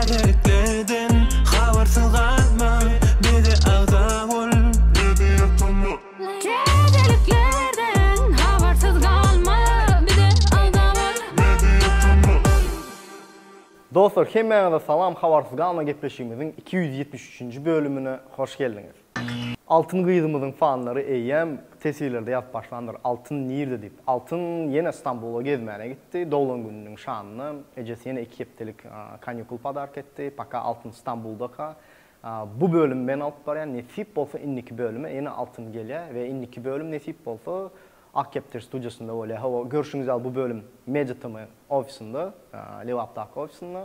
Täzeliklerden habarsyz galma bize agza bol. Täzeliklerden habarsyz galma bize agza bol. Dostlar hemmäňize salam habarsyz galma gepleşigimiziň 273-nji bölümine hoş geldiňiz. Altyn gyzymyzyň fanlary eýýäm teswirlerde ýazyp başlandyr Altyn nirde diýip. Altyn ýene Stambula gezmäne gitdi doglan gününiň şanyna ejesi ýene iki hepdelik kanikul podark etdi paka Altyn Stambuldaka bu bölümi men alyp barýan nesip bolsa indiki bölüme ýene Altyn gelýär we indiki bölüm nesip bolsa Ak kepder studiýasynda bolýar hawa görşüňiz ýaly bu bölüm Media TM ofisinde Lebapdaky ofisinde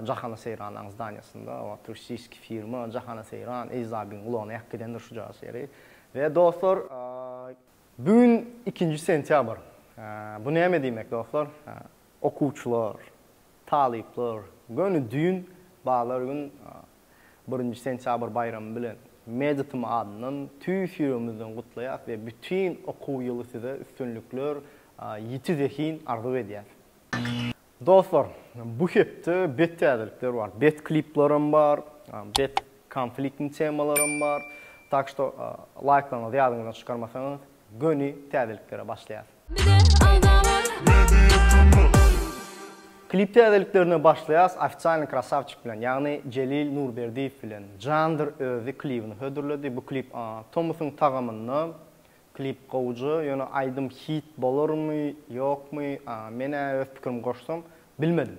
Jahana Seýranaň zdaniýasynda, o turistisiki firma Jahana Seýran, Eziz abyň gulagyna ýakyp gidendir şujagaz ýeri. We dostlar, bu gün ikinji sentýabr. Bu näme diýmek dostlar? Okuwçylar, talyplar göni düýn bazar gün birinji sentýabr baýramy bilen Media TM adyndan tüýs ýüregimizden gutlaýas we bütin okuw ýyly size üstünlikler, ýiti zehin arzuw edýäs. Dostlar, bu hepde bet täzelikler bar. Bet kliplerem bar, bet konfliktni temalaram bar. Tak şto laýklaryňyzy ýadyňyzdan çykarmasaňyz göni täzeliklere başlaýas. Bize agza bol. Klip täzeliklerine başlaýas ofitsialnyý krasawçik bilen, ýagny Jelil Nurberdiýew bilen Jandyr özi klibini hödürledi. Bu klip tomusyň tagamynda Klip gowja ýöne aýdym hit bolarmy ýokmy menä öz pikirimi goşsam bilmedim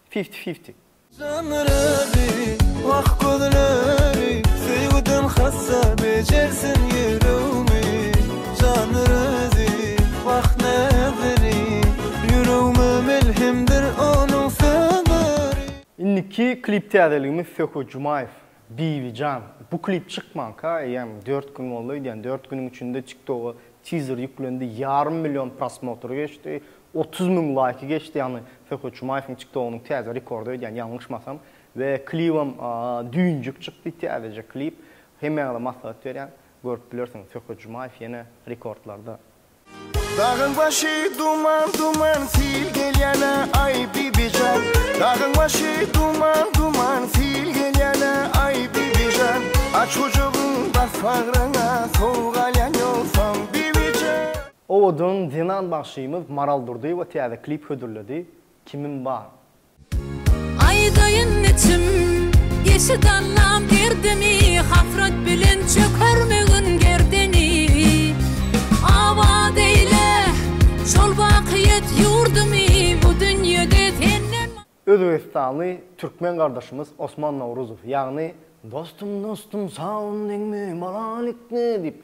fifty fifty. Janlar özi, wah gözleri, Söýgüden hassa bejersin ýüregimi. Janlar özi, wah näzleri, Ýüregime melhemdir onuň sözleri. Indiki klip täzeligimiz Söhbet Jumaýew Bibijan, bu klip çykmanka eýýäm dört gün boldy öýdýän, dört günüň içinde TikToga tizer ýüklendi, ýarym million prosmotry geçdi, 30 müň laýky geçdi, ýagny Söhbet Jumaýewiň TikTogynyň täze rekordy öýdýän ýalňyşmasam we klibem düýnjük çykdy, täzeje klip, hemmäňize maslahat berýän, görüp bilersiňiz, Söhbet Jumaýew ýene rekordlarda. Dagyň başy duman duman sil gelýänä aý Bibijan Dagyň başy duman duman sil gelýänä aý Bibijan Aç gujagyň bas bagryňa sowuk alýan ýogsam Bibijan. Owadan zenan bagşymyz Maral Durdyýewa täze klip hödürledi, Kimim bar? Aýdaýyn içim, eşit Allam derdimi, Hasrat bilen çökermegin gerdeni. Abat eýle, şol bakyýet ýurdumy, Bu dünýede senden. Özbegistanly türkmen gardaşymyz Osman Nowruzow, ýagny Dostum dostum sagyn deňme balalikne diýip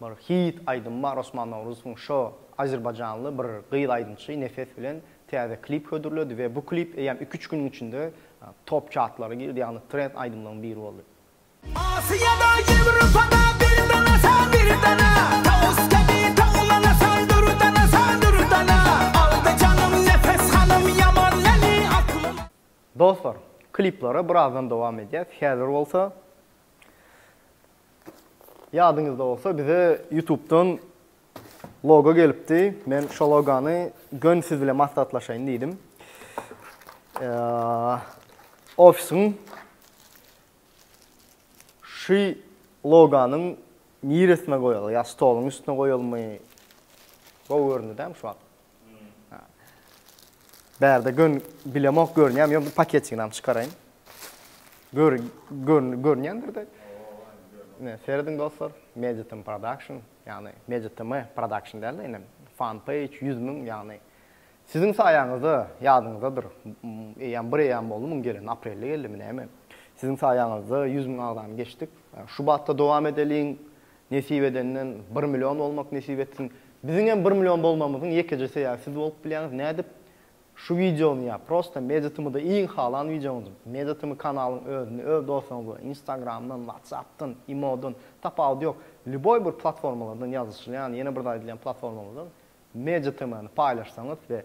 bir hit aýdymy bar Osman Nowruzowyň şo azerbaýjanly bir gyz aýdymçy Nefes bilen täze klip hödürledi we bu klip eýýäm iki-üç günüň içinde top çartlara girdi, ýagny trend aýdymlaryň biri boldy. Aziýada, Ýewropada bir dana sen bir dana Tawus kabi tawlana sen dürdana sen dürdana Aldy janym nefes hanym ýaman meni aklym Dostlar, kliplere birazdan dowam edýäs, häzir bolsa ýadyňyzda bolsa bize ýutubdan Logo gelipdi. Men şo logany göni siz bilen maslahatlaşaýyn diýdim. Ofisiň şu loganyň niresine goýaly? Ýa stoluň üstüne goýalymy? Gowy göründi dämi şu wagt? Bärde gön bilemok görünýärmi ýok paketigini hem çykaraýyn. Gör gör görünýändir-de. Ine serediň dostlar, Mediatom Production, ýagny Mediatm Production däl-de ine fan page 100 müň ýagny siziň saýaňyzda ýadyňyzdadyr. Eýýäm bir eýýäm boldy muň geleni, aprelde geldimi näme. Siziň saýaňyzda 100 müň agzany geçdik. Şu batda dowam edeliň. Nesip edenden bir million bolmak nesip etsin. Biziňem bir million bolmamyzyň ýekeje sebäbi siz bolup bilýäňiz. Nädip şu wideony ýa prosta Media TM-da iň halan wideoňyzy Media TM kanalyň özüni öz dostlaryňyz bilen Instagramdan, WhatsAppdan, Imodan tapawudy ýok. Lýuboý bir platformalardan ýazyşylýan ýene bir zat aýdylýan platformalardan Media TM-ni paýlaşsaňyz we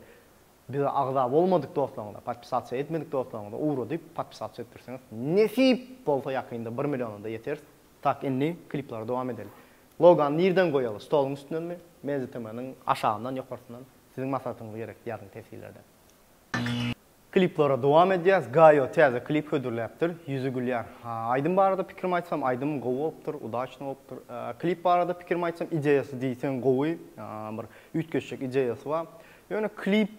bize agza bolmadyk dostlaryňyza podpisasiýa etmedik dostlaryňyza ugradyp podpisasiýa etdirseňiz nesip bolsa ýakynda bir milliona-da ýeteris. Tak indi kliplara dowam edeli. Logany nirden goýaly stoluň üstündenmi MZTM-niň aşagyndan ýokarsyndan siziň maslahatyňyz gerek ýazyň teswirlerde. Kliplere dowam edýäs. Gaýo täze klip hödürläpdir. Ýüzi gülýär. Aýdym barada pikirimi aýtsam, aýdym gowy bolupdyr, udaçny bolupdyr. Klip barada pikirimi aýtsam, ideýasy diýseň gowy, bir üýtgeşjek ideýasy bar. Ýöne klip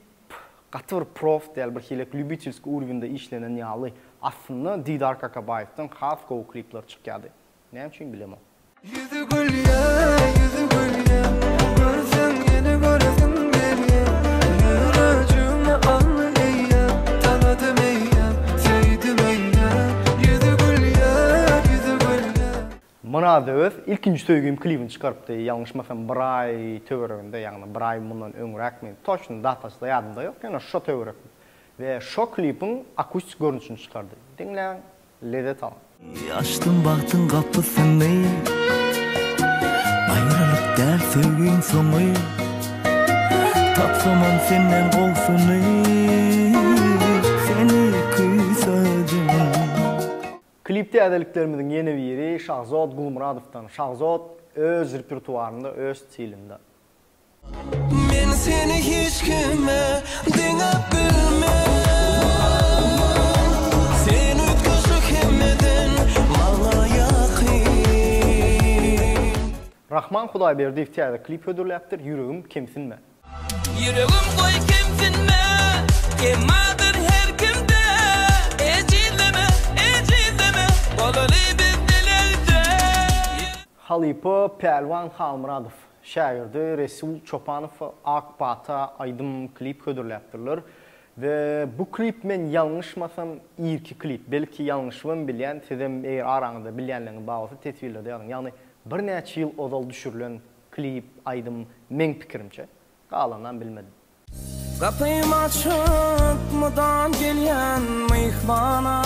gaty bir prof däl, bir hili lýubitelskiý urwinde işlenen ýaly. Aslynda Didar Kakabaýewden has gowy klipler çykýardy. Näme üçin bilemok. Ýüzi gülýä, ýüzi gülýä, Görseň ýene göresiň gelýä. Ýürejigmi aldy eýýäm, Tanadym eýýäm, söýdüm eýýäm. Ýüzi gülýä, ýüzi gülýä. Myrat Öwez ilkinji söýgim klibini çykarypdy, ýalňyşmasam bir aý töwereginde, ýagny bir aý mundan öňräkmi, toçny datasy-da ýadymda ýok, ýöne şo töwerek we şo klibiň akustik görnüşini çykardy. Diňläň, Lezzet alyň. Açdym bagtyň gapysyny Aýralyk däl söýgiň soňy Tapsamam senden gowsuny Seni küýsedim. Klip täzeliklerimiziň ýene biri Şahzod Gulmyradowdan. Şahzod öz repertuarynda, öz stilinde. Men seni hiç kime deňäp bilmen Sen üýtgeşik hemmeden maňa ýakyn. Rahman Hudaýberdiýew täze klip hödürläpdir, Ýüregim kemsinme. Ýüregim goý kemsinme, emmadyr her kimde Ejizleme, ejizleme, bolaly biz dilegde. Halypa Pälwan Halmyradow Şägirdi Resul Çopanow Ak pata aýdym klip hödürläpdirler we bu klip men ýalňyşmasam irki klip belki ýalňyşybam bilýän sizem eger araňyzda bilýänleriňiz bar bolsa teswirlerde ýazyň ýagny birnäçe ýyl ozal düşürilen klip aýdym meň pikirimçe galanynam bilmedim. Gapym açyk mydam gelýän myhmana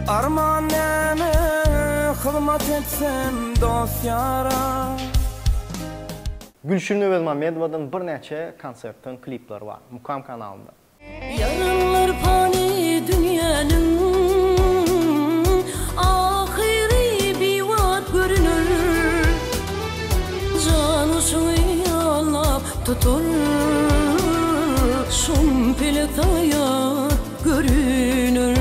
Arman näme hyzmat etsem dost-ýara. Gülşirin Öwezmammedowadan birnäçe konsertden klipler bar Mukam kanalynda. Ýalanlar pany dünýäniň, Ahyry biwagt görüner. Jan guşuňy ýallap tutar, Şum pelek saýat görüner.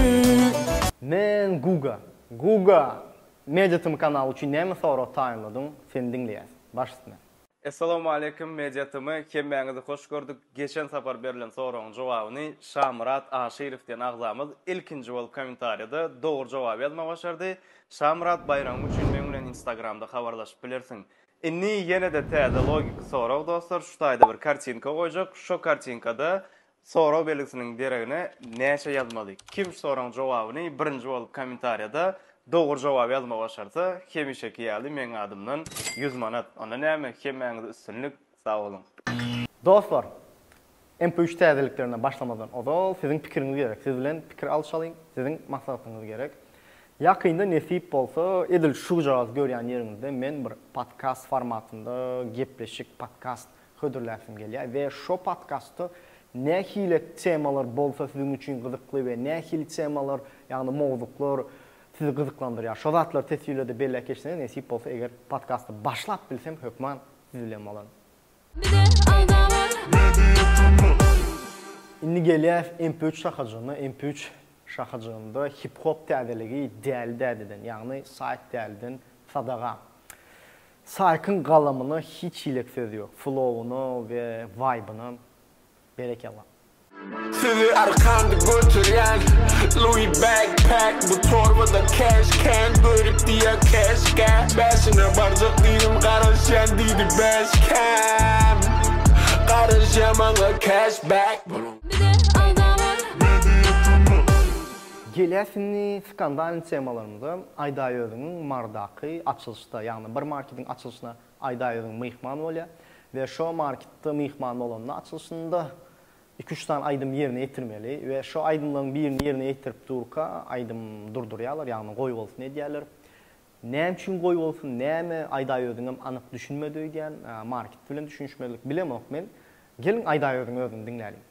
Men Guga. Guga! Media TM kanaly üçin näme sorag taýynladyň? Seni diňleýäs. Baş üstüne. Essalawmaleýkim Media TM hemmäňizi hoş gördük geçen sapar berlen soragyň jogabyny Şamyrat Aşyrow diýen agzamyz ilkinji bolup kommentariýada dogry jogaby ýazmagy başardy Şamyrat baýragyň üçin meň bilen instagramda habarlaşyp bilersiň Indi ýenede täze logiki sorag dostlar şu taýda bir kartinka goýjak şo kartinkada Sorag belgisiniň deregine näçe ýazmaly? Kim şu soragyň jogabyny birinji bolup kommentariýada dogry jogaby ýazmagy başarsa, hemişeki ýaly meň adymdan 100 manat. Onda näme, hemmäňize üstünlik, sag boluň! Dostlar, MP3 täzeliklerine başlamazdan ozal siziň pikiriňiz gerek. Siz bilen pikir alyşalyň, siziň maslahatyňyz gerek. Ýakynda nesip bolsa, edil şujagaz görýän ýeriňizde men bir podkast formatynda gepleşik, podkast hödürläsim gelýär we şo podkastda nähili temalar bolsa siziň üçin gyzykly we nähili temalar, ýagny mowzuklar sizi gyzyklandyrýar şo zatlary teswirlerde belläp geçseňiz nesip bolsa eger podkasty başlap bilsem hökman siz bilen bolaryn. Indi gelýäs MP3 şahajygyna MP3 şahajygynda hip-hop täzeligi Däli dädeden ýagny Saýt däliden sadaga. Saýkyň galamyna hiç hilek söz ýok, flowuna we waýbyna berekella. Sizi arkamda göterýän Louis backpack bu torbada cash kän görüp diýýär käşgä Bäşine barjak diýdim garaşýan diýdi bäşkäm Garaşýan maňa cash back. Gelýäs indi skandalny temalarymyza. Aýdaýözüňiň Marydaky açylyşda, ýagny bir marketiň açylyşyna Aýdaýözüň myhman bolýar we şo marketde myhman bolanda açylyşynda iki-üç sany aýdym ýerine ýetirmeli we şo aýdymlaryň birini ýerine ýetirip durka aýdym durdurýarlar, ýagny goýbolsun edýärler. Näme üçin goýbolsun, näme Aýdaýözüňem anyk düşünmedi öýdýän, market bilen düşünişmezlik bilemok men. Geliň Aýdaýözüň özüni diňläliň.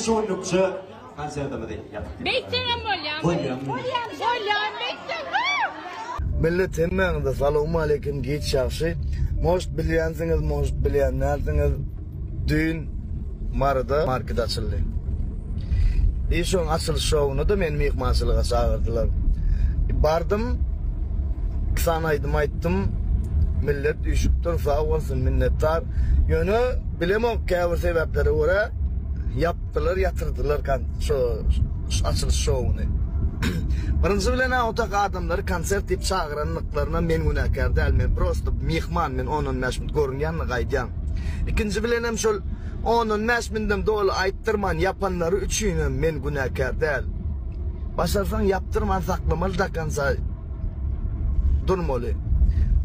Biz şu günlükçe konsertimizi ýapyp Beýtseňem bolýamy? Bolýamy? Bolýamy beýtseň? Millet hemmäňize salowmaleýkim giç ýagşy. Может bilýänsiňiz может bilýän dälsiňiz düýn Maryda market açyldy. I şoň açylyş şowuna-da meni myhmançylyga çagyrdylar. Bardym iki sany aýdym aýtdym. Millet üýşüpdir sag bolsun minnetdar. Ýöne bilemok käbir sebäplere görä ýapdylar ýatyrdylar şo açylyş şowuny. Birinji bilen-ä otak adamlary konsert diýip çagyranlyklaryna men günäkär däl, men prosto myhman, men ondan 5 minut görünýän-de gaýdýan. Ikinji bilenem şol ondan 5 minudam doly aýtdyrman ýapanlary üçinem men günäkär däl. Başarsaň ýapdyrman saklamaly do konca durmaly.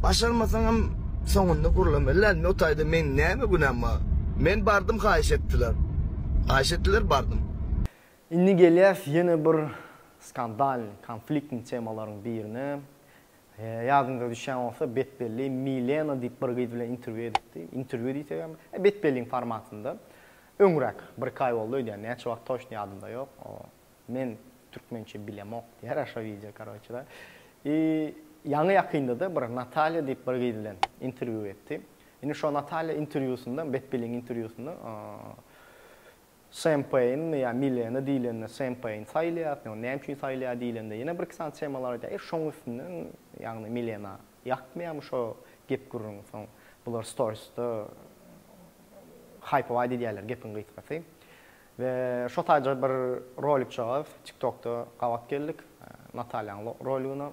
Başarmasaňam soňunda gürlemeli däl. O taýda meň näme günäm bar? Men bardym haýyş etdiler. Haýyş etdiler bardym. Indi gelýäs ýene bir skandalnyý, konfliktnyý temalaryň birine. Ýadyňyza düşýän bolsa Betbelli Milena diýip bir gyz bilen interwýu edipdi. Interwýu diýsegem, Betbelliň formatynda. Öňräk, birki aý boldy öýdýän, näçe wagt toçny ýadymda ýok. Men türkmençe bilemok diýýär şo wideo karoçe. I ýaňy ýakynda-da bir Natalýa diýip bir gyz bilen interwýu etdi. Indi şo Natalýa interwýusynda, Betbelliň interwýusynda Şempeýnmi ýa Milena diýlende şempeýn saýylýar, ýa näme üçin saýylýar diýlende ýene birki sany temalar aýdýar. E şoň üstünden ýagny Milena ýakmaýarmy şo gep gürrüň soň bular storiesde haýpowaýt edýärler gepiň gysgasy. We şo taýja bir rolikjagaz tiktokda gabat geldik Natalýaň roligine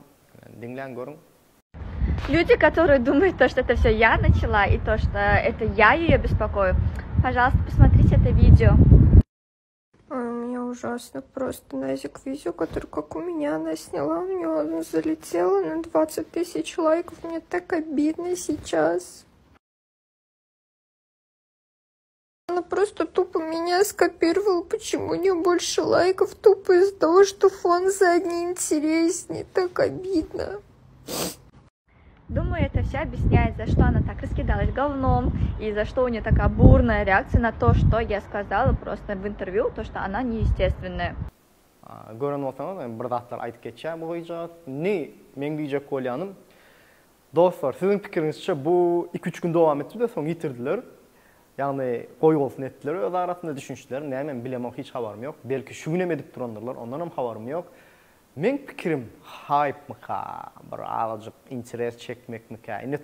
diňläň görüň. Люди, которые думают, то, что это все я начала и то, что это я ее беспокою, пожалуйста, посмотрите это видео. Ой, у меня ужасно просто Назик видео, который как у меня она сняла, у нее оно залетело на 20 тысяч лайков, мне так обидно сейчас. Она просто тупо меня скопировала, почему у нее больше лайков, тупо из-за того, что фон задний интереснее, так обидно. Думаю, это все объясняет, за что она так раскидалась говном и за что у нее такая бурная реакция на то, что я сказала просто в интервью, то, что она неестественная. Gören bolsaňyz bir zatlar aýdyp geçýär bu gyzjagaz. Indi meň diýjek bolýanym, Dostlar, siziň pikiriňizçe bu iki-üç gün dowam etdi-de soň ýitirdiler. Ýagny goý bolsun etdiler öz arasynda düşünişdiler. Näme bilemok hiç habarym ýok. Belki şu günem edip durandyrlar ondanam habarym ýok. Meň pikirim haýpmyka bir azajyk interes çekmekmikä indi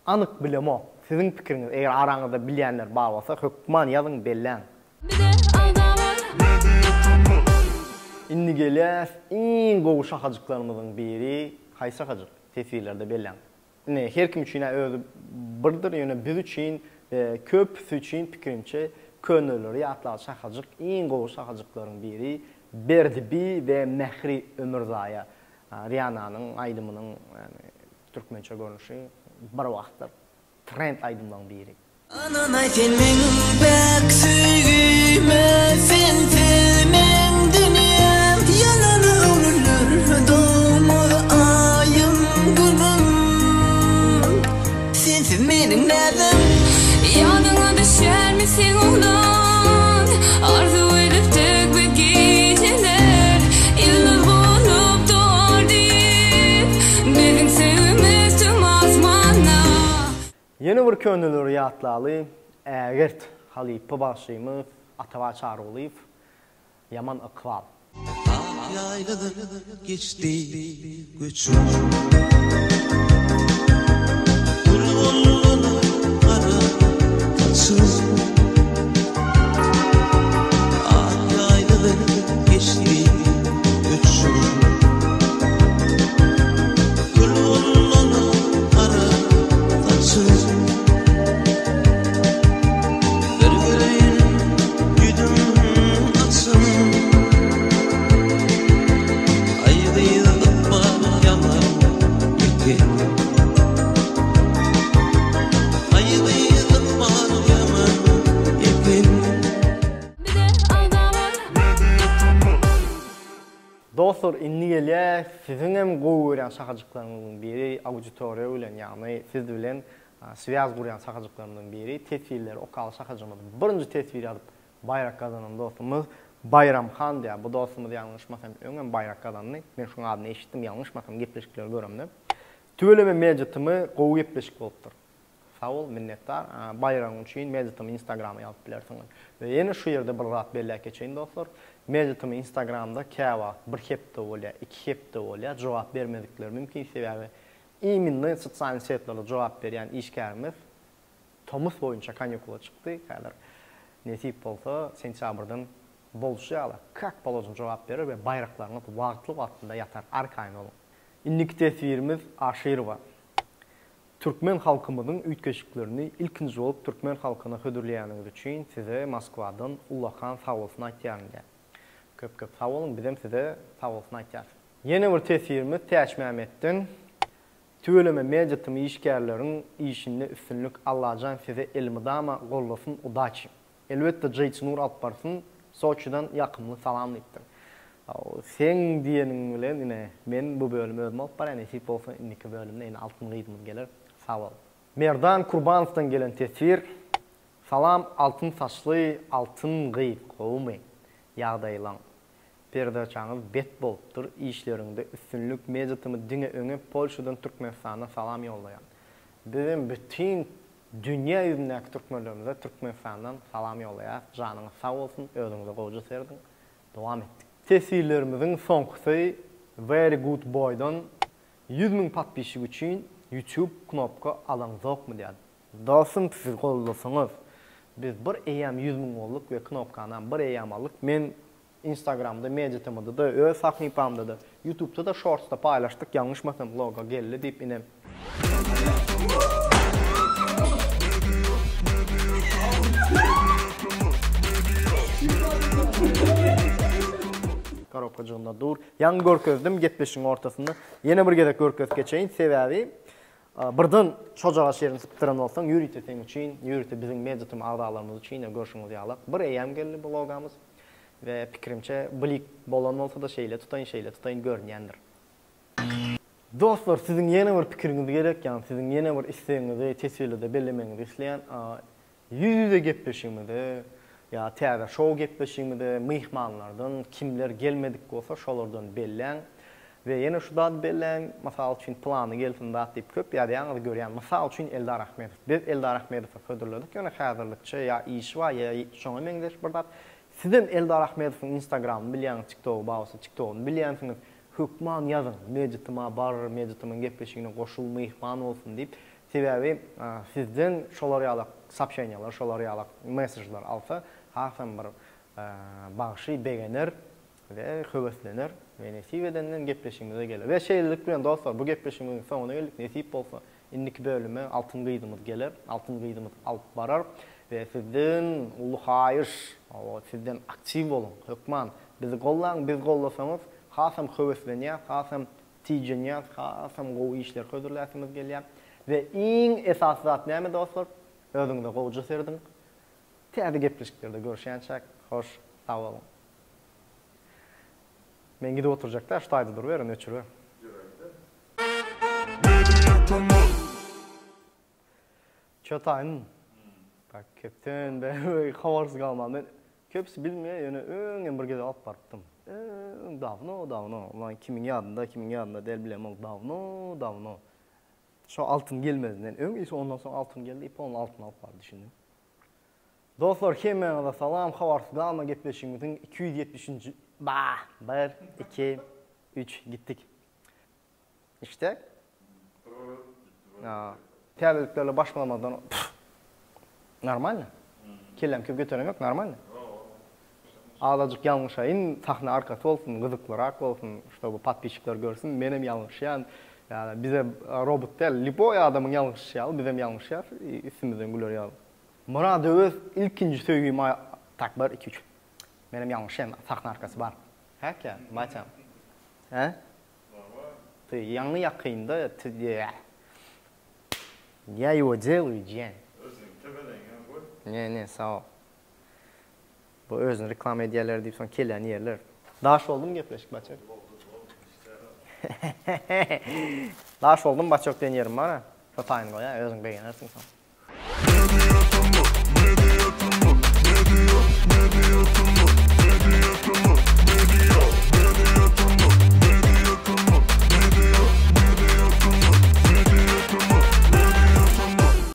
anyk bilemok. Siziň pikiriňiz eger araňyzda bilýänler bar bolsa hökman ýazyň belläň. Indi gelýäs iň gowy şahajyklarymyzyň biri haýsy şahajyk? Teswirlerde belläň. Indi her kim üçin-ä özi birdir, ýöne biz üçin we köpüsi üçin pikirimçe köneleri ýatlan şahajyk iň gowy şahajyklaryň biri Berdi bi we Mähri Ömürzaýa Rihananyň aýdymynyň ýagny türkmençe görnüşi bir wagtlar trend aýdymlaryň biri. Ynanaý sen meň päk söýgime Sensiz meň dünýäm ýalan öwrüler Dogmaz aýym günüm Sensiz meniň näzim. Ýadyňa düşýärmi seň oglan Arzuw edipdik biz gijeler Ýyldyz bolup dogar diýip Biziň söýgimiz tüm asmanda. Ýene bir köneleri ýatlaly, ägirt halypa bagşymyz Atabaý Çarygulyýew, Ýaman ykbal. Ak ýaýladan geçdi göçüm. Gül boldy gara saçym. Ak ýaýladan geçdi göçüm. Gül boldy gara saçym. Bir göreýin ýüzüm açym. Aý gyz ykbal ýaman eken. Aý gyz ykbal ýaman eken. Dostlar indi gelýär siziňem gowy görýän şahajyklaryňyzyň biri auditoriýa bilen ýagny siz bilen swýaz gurýan şahajyklarymyzyň biri teswirleri okaly şahajygymyz birinji teswir ýazyp. Baýrak gazanan dostumyz Baýram han diýýär. Bu dostumyz ýalňyşmasam öňem baýrak gazandy. Men şuň adyny eşitdim ýalňyşmasam gepleşikleri göremde. Tüweleme Media TM gowy gepleşik bolupdyr. Sag bol minnetdar. Baýragyň üçin Media TM instagrama ýazyp bilersiňiz. We ýene şu ýerde bir zat belläp geçeýin dostlar. Media TM instagramda käwagt bir hepde bolýar, iki hepde bolýar jogap bermezlikleri mümkin sebäbi iminno sosial setlerde jogap berýän işgärimiz Tomus boýunça kanikula çykdy. Häzir nesip bolsa sentýabrdan bolşy ýaly kak položno jogap berer we baýraklaryňyz wagtly-wagtynda ýatar. Arkaýyn boluň. Indiki teswirimiz Aşyrowa. Türkmen halkymyzyň üýtgeşiklerini ilkinji bolup türkmen halkyna hödürleýäniňiz üçin size Moskwadan ullakan sagbolsun aýtýaryn diýýär. Köp köp sag boluň bizem size sagbolsun aýtýarys. Ýene bir teswirimiz Täçmämmetden. Tüweleme Media tm işgärleriň işinde üstünlik Allajan sizi elmydama gollasyn udaçi. Elbetde JC Nur alyp barsyn Soçidan ýakymly salam diýipdir. Seň diýeniň bilen ine men bu bölümi özüm alyp barýan nesip bolsa indiki bölümde ine Altyn gyzymyz geler. Sag bol. Merdan Kurbanowdan gelen teswir Salam altyn saçly altyn gyz gowumy ýagdaýlaň. Perdaçaňyz bet bolupdyr işleriňde üstünlik Media-tm diňe öňe Polşadan Türkmenistana salam ýollaýan. Bizem bütin dünýä ýüzündäki türkmenlerimize Türkmenistandan salam ýollaýas janyňyz sag bolsun özüňize gowja serediň dowam etdik. Teswirlerimiziň soňkusy Very good boydan 100 müň podpisçik üçin youtube knopka alaňzokmy diýýär. Dostum siz goldasaňyz biz bir eýýäm 100 müň bolduk we knopkanam bir eýýäm aldyk men Instagramda media tmda-da öz sahypamda-da youtubeda-da shortsda paýlaşdyk ýalňyşmasam logo geldi diýip ine Korobkajygynda dur. Ýaňy görkezdim gepleşigiň ortasynda. Ýene bir gezek görkezip geçeýin sebäbi Birden şojagaz şerini sypdyran bolsaň ýörite seň üçin, ýörite biziň Media TM agzalarymyz üçin ine görşüňiz ýaly bir eýýäm geldi bu logamyz we pikirimçe blik bolan bolsada şeýle tutaýyn şeýle tutaýyn görünýändir. Dostlar siziň ýene bir pikiriňiz gerek ýagny siziň ýene bir islegiňizi teswirlerde bellemegiňizi isleýän Ýüz-ýüze gepleşigimize ýa täze şou gepleşigimize myhmanlardan kimler gelmedik bolsa şolardan belläň we ýene şu zady belläň mysal üçin plany gelsin zat diýip köp ýazýaňyz görýän mysal üçin Eldar Ahmedow biz Eldar Ahmedowy hödürledik ýöne häzirlikçe ýa işi bar ýa şoňa meňzeş bir zat sizem Eldar Ahmedowyň instagramyny bilýäňiz tiktogy bar bolsa tiktogyny bilýänsiňiz hökman ýazyň Media-tma bar Media-tmyň gepleşigine goşul myhman bolsun diýip Sebäbi sizden şolar ýalak soobşeniýalar, şolar ýalak messejler alsa hasam bir bagşy begener we höweslener we nesip edenden gepleşigimize geler. We şeýlelik bilen dostlar bu gepleşigimiziň soňuna geldik. Nesip bolsa indiki bölüme Altyn gyzymyz geler. Altyn gyzymyz alyp barar we sizden uly haýyş, hawa sizden aktiw boluň hökman. Bizi gollaň, biz gollasaňyz hasam höweslenýäs, hasam Tijenýäs hasam gowy işler hödürläsimiz gelýär. We iň esasy zat näme dostlar? Özüňize gowja serediň. Täze gepleşiklerde görüşýänçäk hoş sag boluň. Men gidip oturjak däl şu taýda duruber ony öçüriber. Ço taýyn. Tak köpden bäri habarsyz galman men Köpüsi bilmeýär, ýöne öňem bir gezek alyp barypdym. Öň dawno, dawno. Ulan kimiň ýadynda, kimiň ýadynda däl bilemok, dawno, dawno. Şo altyn gelmezinden öň, i ondan soň altyn geldi, i polny altyn alyp bardy şindi. Dostlar hemmäňize salam, habarsyz galma gepleşigimiziň 270-nji, bah, bir, iki, üç, gitdik. Işte. Täzeliklerle başlamazdan normalny. Kelläm köp göterem ýok, normalny. Azajyk ýalňyşaýyn, sahna arkasy bolsun, gyzyklyrak bolsun, ştoby podpisçikler görsün, menem ýalňyşýan. Ýa bize robot däl, lýuboý adamyň ýalňyşyşy ýaly bizem ýalňyşýas, üstümizden güler ýaly. Myrat Öwez ilkinji söýgim tak bir, iki, üç. Menem ýalňyşýan, sahna arkasy bar. Häk ýa, batyam. Hä? Ty ýaňy ýakynda ty Ýa ýo delui jiýen. Özüň tebeleňem goý. Ne ne sag ol. Bu özüni reklama edýärler diýip soň kelläni ýerler. Daş boldumy gepleşik baçak? Daş boldum baçak diýen ýerim bar-a. Şo taýyny goýaý özüň begenersiň soň.